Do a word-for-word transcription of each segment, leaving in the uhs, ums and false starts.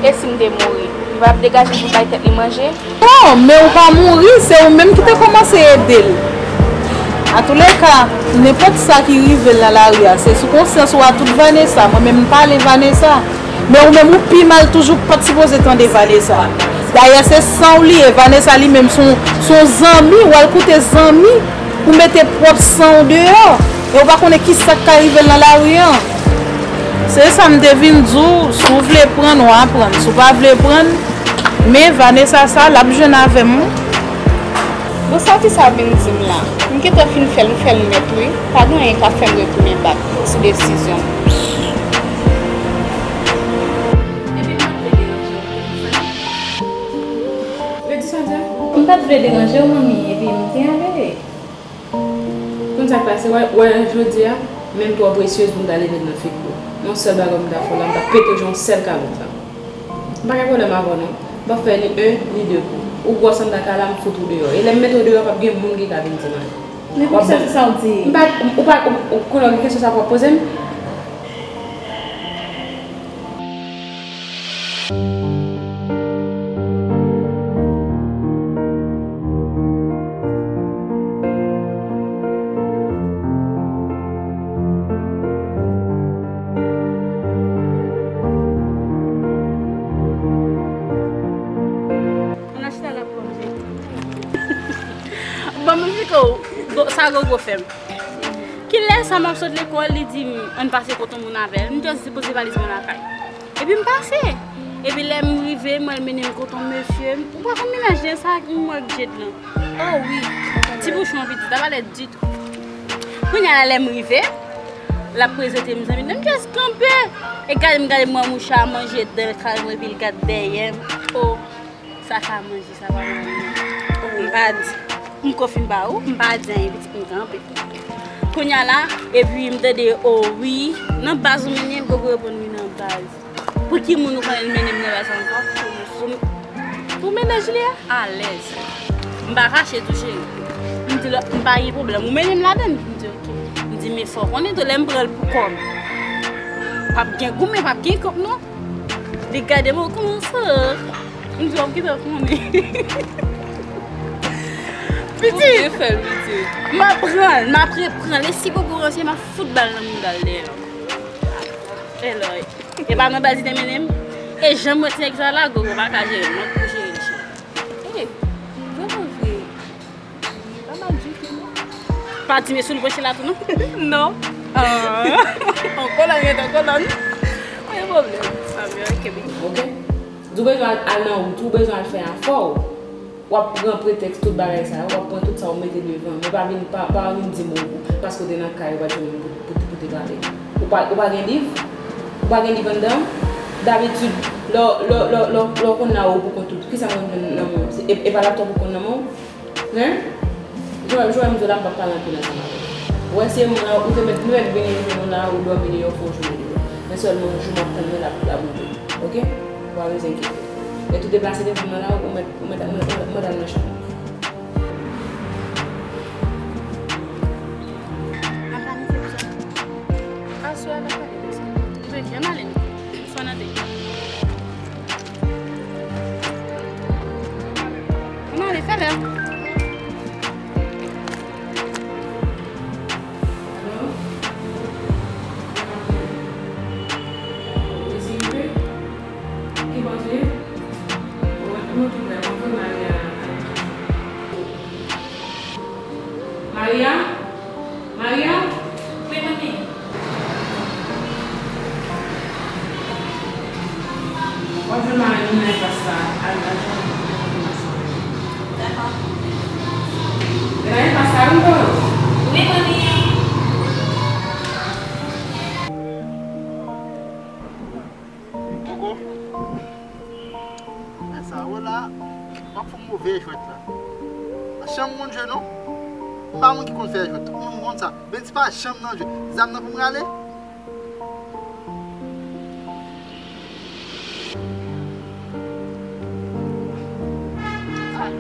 E si m te mouri, li p ap degaje l pou bay tèt li manje? Non, men ou pa mouri, se ou menm ki te kòmanse ede l. Antouleka, nenpòt sa ki rive l nan lari a, se sou konsyans ou a tout Vanessa. Mwen menm, m pa ale Vanessa. Men ou menm, ou pi mal toujou, ou pa t sipoze tande Vanessa. Dayè, se san w li ye. Vanessa li menm, se yon, se yon zanmi, w al koute zanmi. Ou mete pwòp san w deyò, e ou pa konnen ki sa k ka rive l nan lari an. Se sa m te vin di w, si w vle pran, w a pran. Si w pa vle pran, men Vanessa sa, l ap jwenn avè m, wi. Bon, sa fi sa vin di m la? M gentan fin fè l, m fè l nèt, wi. Pa gen anyen k ap fè m retounen bak sou desizyon m. Redi sa w di a? M pa t vle deranje w, manmi, epi m te ale. Konn sa k pase, wè, wè, jodi a, menm twò presyez pou m ta leve nan figi w. Yon sèl bagay m ta fè w la, m ta pete w jan yon sèl kalòt la. M pa gen pwoblèm avè w, non. M p ap fè ni en, ni de pou ou. Ou gwòs anndan kay la, m fout ou deyò. E lè m mete w deyò, p ap gen moun ki ka vin di m anyen. Men poukisa se sa w di? M pa, ou pa, ou, ou konnen w gen kesyon sa pou w ap poze m? Ann al chita la pou manje. Ban m esplike w, go- sa Gogo fè m. Kilè sa m ap sot lekòl, li di m, ann pase kot yon moun avè l. M just di poze valiz mwen lakay. Epi m pase. Epi lè m rive, m al mennen l kot yon mesye. Ou pa konn mennaj li, sa ak m wè ak Jade lan. Oh wi. Ti bouchon piti, ta pa lè ditou. Kounye a la, lè m rive, l ap prezante m zanmi l. M just kanpe. E gade m gade m wè mouche a manje dan l kay mwen, epi l gad dèyè m. Oh. Sa ka manje, sa pa manje. M pa di. M ko fin ba ou, m pa di anyen, pitit, m kanpe. Kounye a la, epi m tande, o wi, nan baz ou mennen m, Gogo reponn wi nan baz. Pou ki moun ou konnen l mennen m nan baz ankò? Pou, pou mennaj li a? Alèz. M pa kache tou, cheri. M di l, m pa gen pwoblèm. Ou mennen m ladann? M di, oke. M di, men fò w konnen tou, lè m pran l pou kò m, p ap gen goumen, p ap gen kòb, non. Li gade mwen kòman sa. M di, w ap gentan konnen. Pitit! Ou byen fè l, pitit. M ap pran l, m ap reprann l. E si Gogo ranse, m ap fout ba l nan mouda l dèyè. Elòy. E pa nan baz li te mennen m. E jan m wè ti nèg sa la, Gogo pa ka jere l, m ap pou jere l, cheri. E, vrèman vre. Li pa mal ditou, non. Pa di m sou l branche la tou, non? Non. Ah. Kolòn gentan kolòn. Pa gen pwoblèm. Sa byen, ok, baby. Ok. Si w bezwen al, al nan wout, ou bezwen al fè afè w. W ap pran pretèks tout bagay sa yo, w ap pran tout sa w mete devan. Men pa vin, pa, pa vin di m ou, paske w te nan kay, ou pa t jwenn moun pou, pou, pou te pale. Ou pa, ou pa gen liv? Ou pa gen liv anndan? Dabitid, lè, lè, lè, lè, lè w konn nan ou pou kont ou, kisa w konn jwenn nan men w? Se, e, e pa laptòp ou konn nan men w? Hein? Jowèl, Jowèl, m di w la, m p ap pale anpil ansanm avè w. Ou wè, se moun la, ou te mèt, nou mèt vini jwenn nou la, ou dòmi deyò, fè yon jounen deyò. Men sèlman, jou m ap tann mwen, l ap, l ap rive. Ok? Ou pa bezwen enkyete. Men tou deplase devan mwen la, ou mèt, ou mèt, ou mèt, ou mèt, ou mèt al nan chanm ou. N ap planifye pou sa. Aswè a, n ap pale de sa. Jodi a, n ale. Swa n ale. Ann ale, fè lè. Maria? Maria? Wi, manmi. W ap jwenn mari m nan enpas la, al, al jwenn li, pou nou kontinye ansanm. Dakò. Ou nan enpas la, wi, m konnen w. Wi, manmi. Koko. Men sa, w la, w ap fè yon move jwèt la. Pa janm konn jwe non. M pa moun ki konn fè jwèt. Tout moun konn sa. Bendy pa janm nan jwe. Zam nan pou m rale. Ah.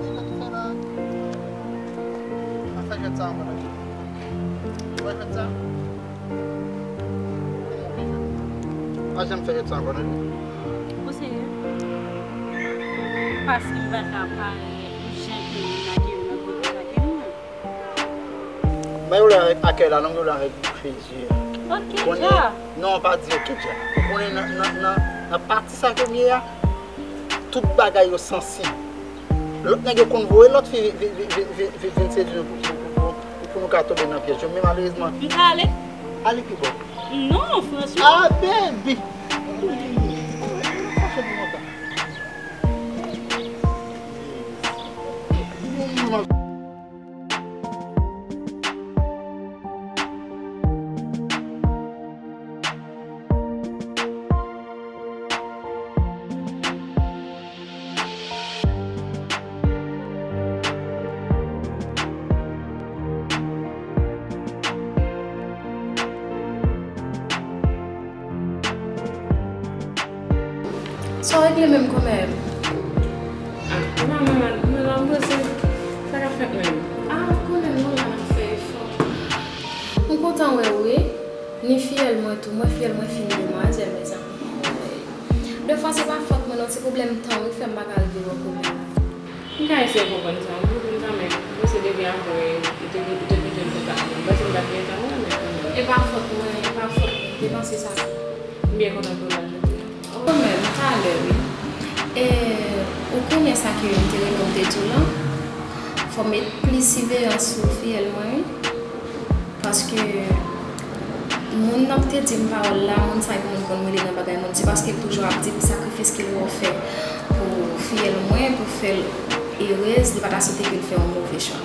Sa w ap fè la? Pa fè jwèt sa ankò non. Ou wè jwèt sa? Pa janm fè jwèt sa ankò non. Ou serye? Paske m pa ka parèt pou jan ke moun lage m nan kote lage m nan. Bay ou la avèk akèy la, non, ou la avèk bouche zye a. Ok, konnen, dja. Non, pa di ok, dja. Ou konnen nan, nan, nan, nan pati sa ke m ye a, tout bagay yo sansib. Lòt nèg yo konn voye lòt fi vi-, vi-, vin sedui nou pou, pou, pou, pou, pou nou ka tonbe nan pyèj yo. Men malerezman. M ka ale? Ale pi bò. Non, François. Ah, baby! Sa w regle menm kòmè? Ah, manman, manman, manman, mwen se sa k ap fèt menm. Ah, ou konnen nou la n ap fè efò. M kontan wè w wi. Ni fiyèl mwen tou. Mwen fiyèl mwen fin demwazèl, mezanmi. Defwa se pa fòt mwen non, se pwoblèm tan wi k fè m pa ka rive wè w kòmè. M ka eseye konprann sa, m konprann sa, men mwen se depi apre ou te, ou te kite m kontak mwen. M panse m pa t gentan renmen ou menm. E pa fòt mwen, e pa fòt mwen, m te panse sa tou. M byen kontan pou ou la jodi a. Kanmenm, talè wi. E, ou konnen sa ke m te rele w, m te di w lan? Fò m met plis siveyans sou fiyèl mwen wi. Paske moun nan te di m pawòl la, moun sa yo moun konn rele nan bagay moun, se paske l toujou ap di m sakrifis ke l wè w fè pou fiyèl mwen, pou fè l erez, li pa ta swete ke l fè yon move chwa.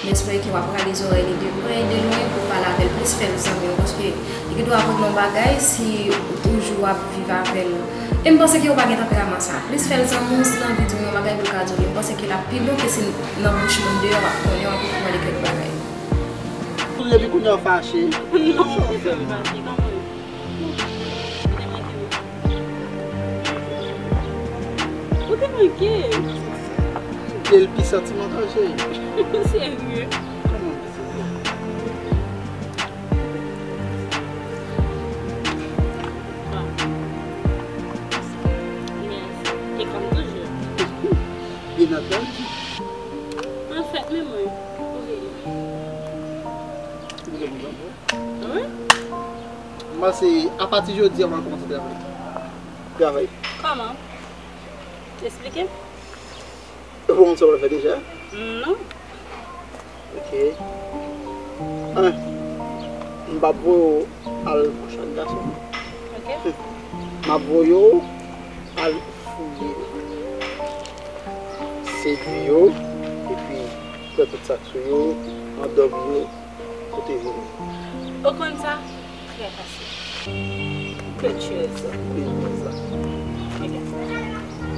M espere ke w ap rale zòrèy li de prè e de lwen pou w pale avè l plis, fè l zanmi w, paske li gen dwa ap regle yon bagay si ou toujou ap viv avè l. E m panse ke ou pa gen tanperaman sa. Plis fè l zanmi w, si l anvi di w yon bagay pou l ka di w li, m panse ke l ap pi bon ke si nan bouch moun deyò w ap konnen w ap pale kèk bagay. Depi kounye a w fache. Non, ou te fè m fache kanmenm. Ou te manke m. Ou te manke m. Ke l pi santimantal, cheri. Serye? Kòman pi serye? Bon. Mèsi. E kòm toujou. Byen antandi. Anfèt, men mwen, ou vini. Ou vini pou zanmi. Wi. M panse, apati jodi a, w pral kòmanse travay. Travay. Kòman? Esplike m. Ou konn sa w pral fè deja? Non. Ok. Ah. M p ap voye w al kouche ak gason. Ok. M ap voye w al fouye, sedui yo, epi fè tout sa k sou yo, andòmi yo, kote vini. Ou konn sa? Trè fasil. Ke tu es. Wi, men sa.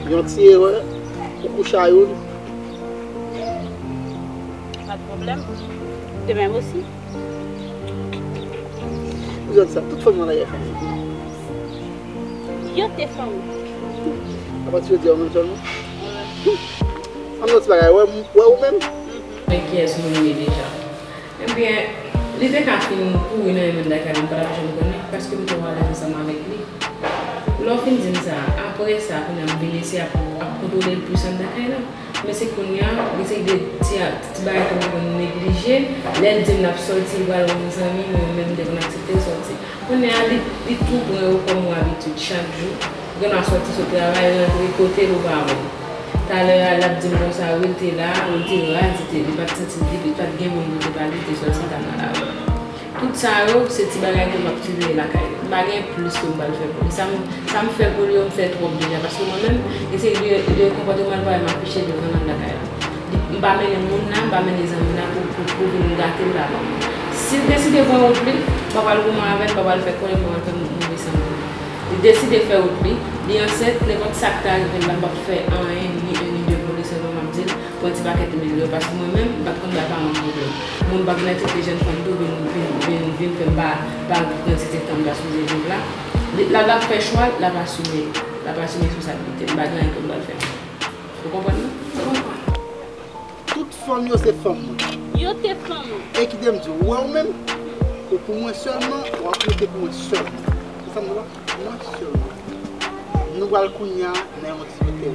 Yon ti erè, ou kouche a youn. Pa de pwoblèm. De même aussi. Ou jwenn sa, tout fanm nan lari a fanm. Yo te fanm. Apati jodi a, ou menm sèlman? Wi. Ann yon ti bagay, wè, wè ou menm? Men kiyès moun ye deja? Ebyen, li te ka fin pouri nan men m, dakò, m pa t ap janm konnen, paske m twò alèz ansanm avèk li. Lè w fin di m sa, apre sa, kounye a m vin eseye ap, ap kontwole l plis anndan kay la. Men se kounye a, li se de ti, ti bagay ke m konn neglije. Lè l di m l ap sòti, li pral wè yon zanmi, mwen menm m te konn aksepte l sòti. Kounye a, li, li tou pran yo kòm yon abitid chak jou. Ou gen dwa sòti sot travay, rantre kote l ou pa wè l. Talè a, l ap di m konsa, wi, l te la, wi, l te raz, li te, li pa t santi l byen, li pa t gen moun pou te pale, li te sòti, l t al nan lari. Tout sa yo, se ti bagay ke m ap siveye lakay li. M pa gen plis ke m pral fè pou li. Sa m, sa m fè pou li yo, m fè twòp deja. Paske mwen menm, e se de, de konpòteman l pa wè m afiche devan nan lakay la. M pa mennen moun la, m pa mennen zanmi la pou, pou, pou vin gate l la ban mwen. Si l deside pran wout li, m pa pral goumen avè l, m pa pral fè kòlè, m pa pral fè move san pou li. Li deside fè wout li, li ansent, nenpòt sa k ta rive l la, m p ap fè anyen, ni en ni de pou li, sèlman m ap di l, pran ti pakèt imil yo, paske mwen menm, m pa t konn bay paran m pwoblèm. Mwen m pa t gen aktivite jèn fanm tou, vin, vin, vin, vin fè m pa, pa kantite tan m ta sipoze viv la. Li, la, l ap fè chwa l, l ap asime, l ap asime responsablite l, m pa gen anyen ke m pral fè. Ou konprann mwen? Mwen konprann. Tout fanm yo se fanm mwen. Yo te fanm ou. E kite m di w, ou wè ou menm, ou pou mwen sèlman, w ap rete pou mwen sèlman. Se sa m di w la, pou mwen sèlman. Nou pral kounye a nan yon ti mete.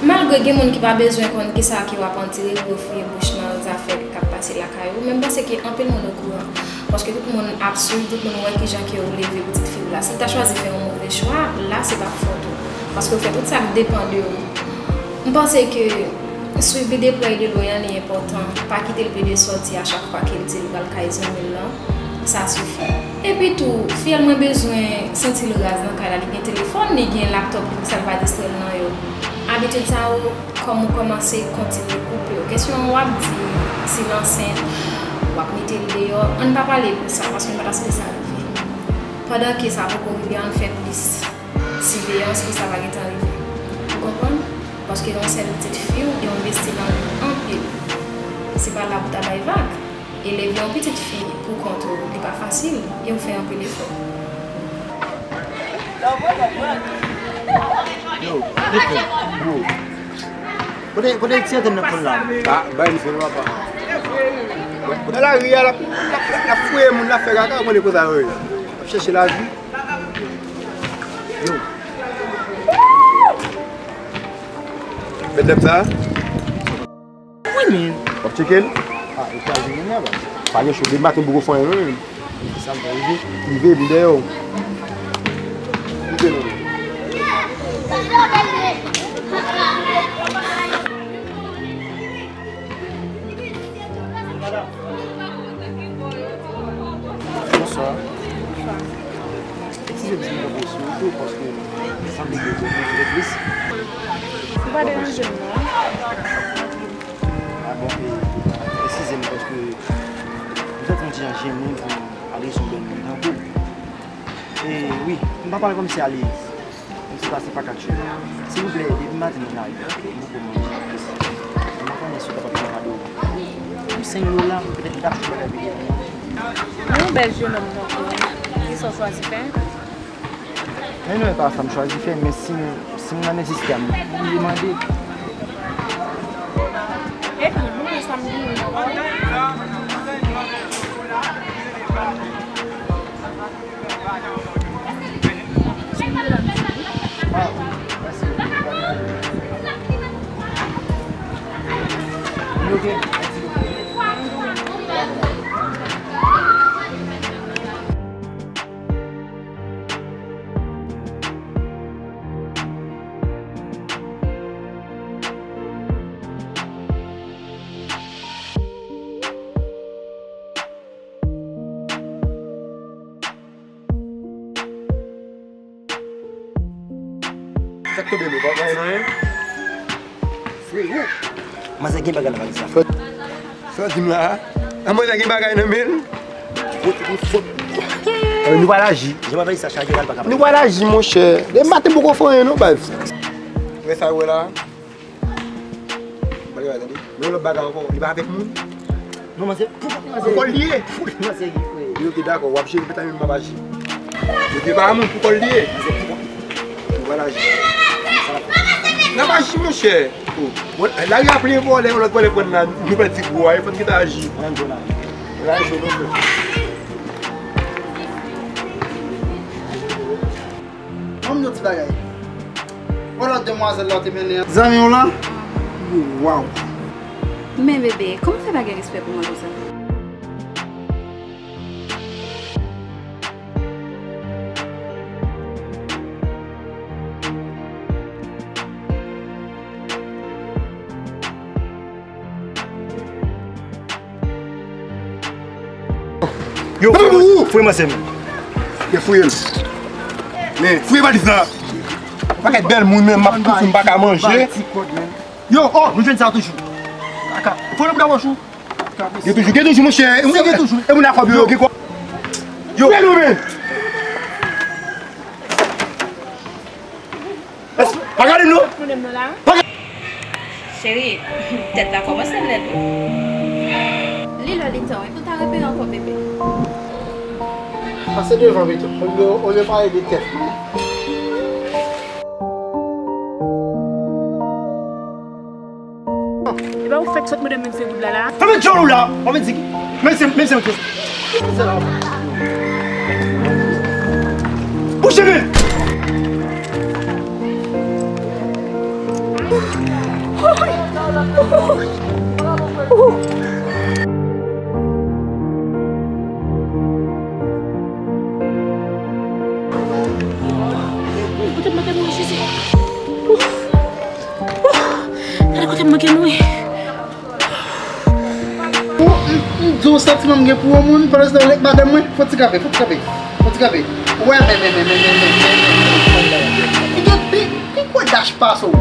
Malgre gen moun ki pa bezwen konn kisa ke w ap andire pou yo fouye bouch nan zafè k ap pase lakay ou, men m panse ke anpil moun okouran. Paske tout moun ap swiv, tout moun wè kijan ke ou leve pitit fi w la. Si l ta chwazi fè yon move chwa, la se pa fòt ou. Paske w fè tout sa k depann de ou. M panse ke swiv li de prè e de lwen an, li enpòtan. Pa kite l plede sòti a chak fwa ke l di l pral kay zanmi l lan. Sa sifi. Epi tou, fiyèl mwen bezwen santi l raz nan kay la. Li gen telefòn, li gen laptòp li, poukisa l pa distrè l nan yo? Abitid sa yo, kòm ou kòmanse kontinye koupe yo. Kesyon w ap di, si l ansent, w ap mete l deyò, ann pa pale pou sa, paske n pa ta swete sa rive. Pandan ke sa poko rive, ann fè plis siveyans pou sa pa gentan rive. Ou konprann? Paske yon sèl pitit fi w, e w envesti nan li anpil. Se pa la pou ta bay vag. Eleve yon pitit fi pou kont ou, li pa fasil, e w fè anpil efò. Yo, yo, yo. Kote, kote ti antèn nan fon la? Ah, bay misye non, papa. Nan lari a, l ap, l ap, l ap, l ap fouye moun, l ap fè kaka, ou konnen konsa yo ye. L ap chèche lavi. Yo. Met lèp sa? Wi, men. W ap tcheke l? Ah, e pa jwenn la, baz. Pa gen cho, depi maten m poko fè anyen, non, men. Sa m fè rive? Rive, m dèyè w. Rive, non. Bonswa. Eskize m si m pran plis sou ou tou, paske m sanble ke w vin plis. Ou pa deranje m, non. Ah bon, e, eskize m, paske m santi m ti jan jennen pou m adrese yon bèl moun tankou w. E, wi, m pa pale kòmsi alèz. M se pase pa katye. Silvouplè, depi maten m nan lari a, m poko manje. M pa konnen si w kapab fè yon kado. Pou senk dola, petèt m ta fè yon bagay pou mwen. Yon bèl jenòm tankou w, kisa w chwazi fè? Men non, e pa sa m chwazi fè, men si m, si m nan nesesite a, m oblije mande. Epi, m konn sa m di w. Tonbe nou pa bay nan men. Frero. Manzè gen bagay nan valiz la. Sa w di m la a? A manzè gen bagay nan men l? Fot, fot, fot. Nou pral aji. Jan valiz sa chaje la, l pa ka. Nou pral aji, monchè. Depi maten poko fè anyen non, baz. Wè sa w wè la? Gade, gade, tande. Men yon lòt bagay ankò, li pa avèk moun. Non, manzè, pou kò l li ye. Pou kò l li ye, frè. Yo te dakò, w ap jere pèt la menm m ap aji. Yo te pa moun, pou kò l li ye. Manzè, pou kò l. Yo pral aji. N ap aji, monchè. Oh. Bon, lari a plen vòlè, yon lòt vòlè pran nan, nou pèdi gwo a, fò n gentan aji. Ann jwe la. Ann jwe, non, frè. Ban m yon ti bagay. Wè lòt demwazèl la w te mennen an. Zanmi w lan? Waw. Men bebe, kòman w fè pa gen respè pou mwen konsa? Yo, fouye manzè m. Yo, fouye l. Men, fouye valiz la. Pakèt bèl moun, men m ap toufou, m pa ka manje. Yo, oh, nou jwenn sa toujou. Kaka. Fouye nou bouda wòch ou. Gen toujou, gen toujou, monchè. E moun, e moun a kòb yo, yo, gen kòb. Yo. Fouye nou, men. Pa gade m non. Pa gade. Cheri, tèt la kòmanse lèd wi. Li lè li tan wi pou ta repere ankò bebe. Pase devan pito. Olye, olye pale de tèt mwen. Epa ou fèk sot mande menm se goud la la. Sa fè djòl ou la. Ou vin di, men se, men se yon kèk. Bouche men. Kote m manke mouri, Jezi. Gade kote m manke mouri. Ou, m, m di w santiman m gen pou yon moun, pandan se tan w lèk madanm mwen, fò ti kanpe, fò ti kanpe, fò ti kanpe. Wè, men, men, men. Li gen pi, pi gwo dach pase w.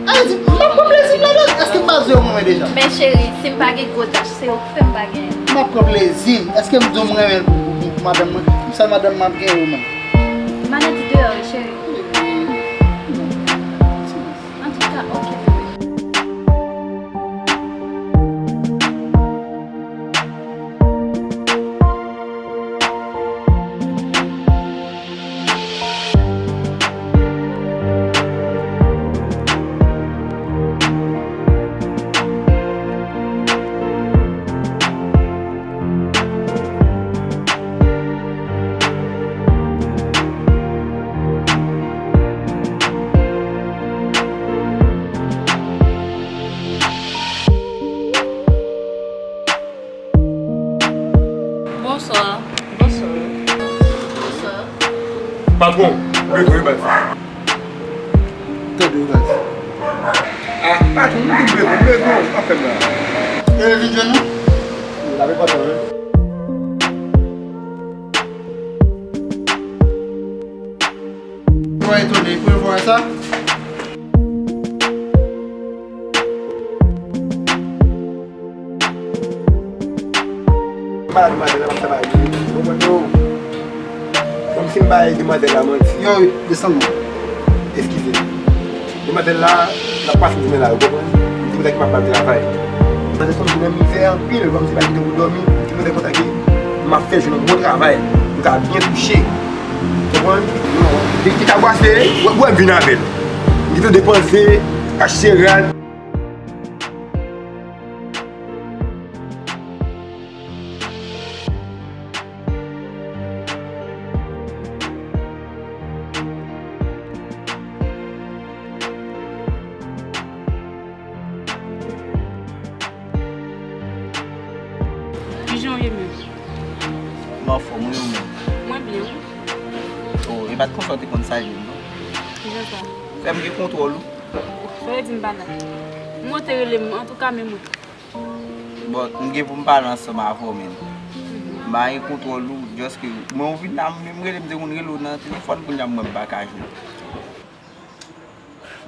A vle di, m ap pran plezi m ladan l. Èske m pa di w mwen deja? Men cheri, si m pa gen gwo dach, se ou k fè m pa genyen. M ap pran plezi m. Èske m di w m renmen l pou, pou, pou madanm mwen? Pou sèl madanm m ap genyen ou menm? Maladi deyò wi, cheri. Antouka, oke, bebe. Bonswa. Bonswa. Bonswa. Patwon, m bezwen w baz. Tande w baz. Ah, patwon, m di m bezwen, m bezwen w, sa fè m la. E vin jwenn nou? Lave patwon, wi. Mwen etone, premye fwa sa. Malad, malad, la, m ap travay. Ou konprann, non? Kòmsi m bay demwazèl la manti. Yo, wi, desann non. Eskize. Demwazèl la, l ap pase jounen la, ou konprann? Demwazèl ki p ap ba l travay. Demwazèl se yon moun nan mizè anpil, kòmsi pa gen tan pou dòmi. Demwazèl konsa ke m ap fè jounen bon travay. M ka byen touche. Konprann? Li, li ka bwase, wè, wè m vin avè l. M gentan depanse, achte rad. Kijan w ye menm? M anfòm wi, ou menm? Mwen byen wi. Oh, e pa t konsa w te konn salye m non. Kijan sa? Fè m gen kontwòl ou. Sa vle di m pa la. Mwen te rele m, antouka men mwen. Bon, m gen pou m pale ansanm avè w menm. M pa gen kontwòl ou, just ke mwen ou vin la, m rele m te konn rele w nan telefòn, kounye a m wè m pa ka jwenn.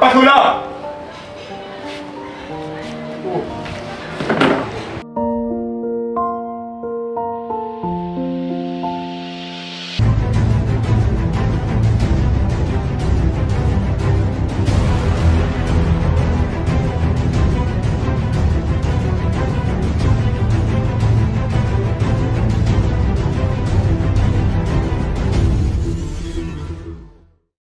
Paske w la.